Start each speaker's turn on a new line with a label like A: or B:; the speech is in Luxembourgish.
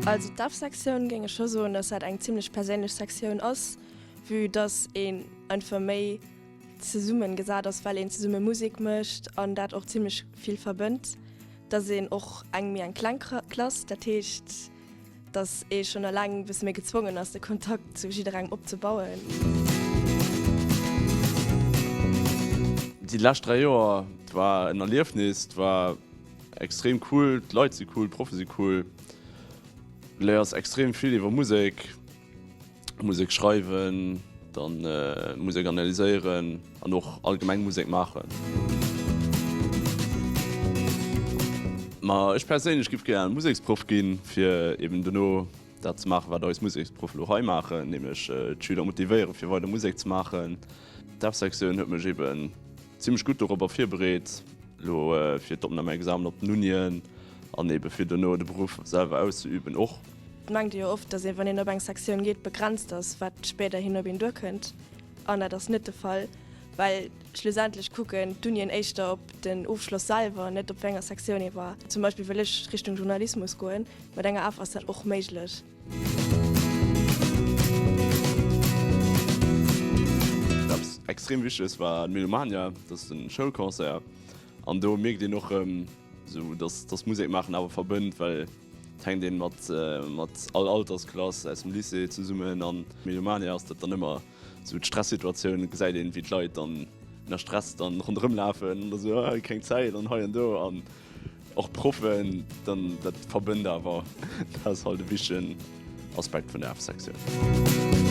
A: Also d'F-Sektioun géing ech scho soen, dass dat eng zimmlech perséinlech Sektioun ass, vue dass een einfach méi zesummen gesat ass, well een zesumme Musek mécht an dat och zimmlech vill verbënnt. Dass een och eng méi eng kleng Klass, dat heescht dass ee schonn eleng e bësse méi gezwongen ass de Kontakt zu jidderengem opzebauen.
B: Déi lescht 3 Joer, 't war en Erliefnis, 't war extrem cool, d'Leit si cool, d'Proffe si cool, du léiers extrem vill iwwer Musek, Musek schreiwen, dann Musek analyséieren an och allgemeng Musek maachen. Ma ech perséinlech giff gär Museksproff ginn, fir eben dono dat ze maachen, wat eis Museksproff elo hei maachen, nämlech d'Schüler motivéieren, fir weider Musek ze maachen. D'F-Sektioun huet mech eben zimmlech gutt dorobber virbereet, elo fir d'Opnahmeexamen op den Unien an ebe fir dono de Beruff selwer auszeüben och.
A: Et mengt ee jo oft, datt ee wann een op eng Sektioun geet, begrenzt ass, wat spéiderhin op een duerkënnt. An dat ass net de Fall, well schlussendlech kucken d'Unien éischter op den Ofschloss selwer, net op wéi enger Sektioun ee war. Zum Beispill wëll ech Richtung Journalismus goen, mat enger F ass dat och méiglech.
B: Eppes extrem Wichteges war d'Melomania, dat ass den Schoulconcert an do mierkt een och erëm esou, dass dass Musek maachen awer verbënnt, well et hänkt een mat mat all Altersklass aus dem Lycée zesummen an Melomania ass dat dann ëmmer esou d'Stressituatioun, gesäit een wéi d'Leit dann ënner Stress dann ronderëm lafen an da sou ah keng Zäit an hei an do an Och Proffen, dann dat verbënnt awer, dat ass halt e wichtegen Aspekt vun der F-Sektioun.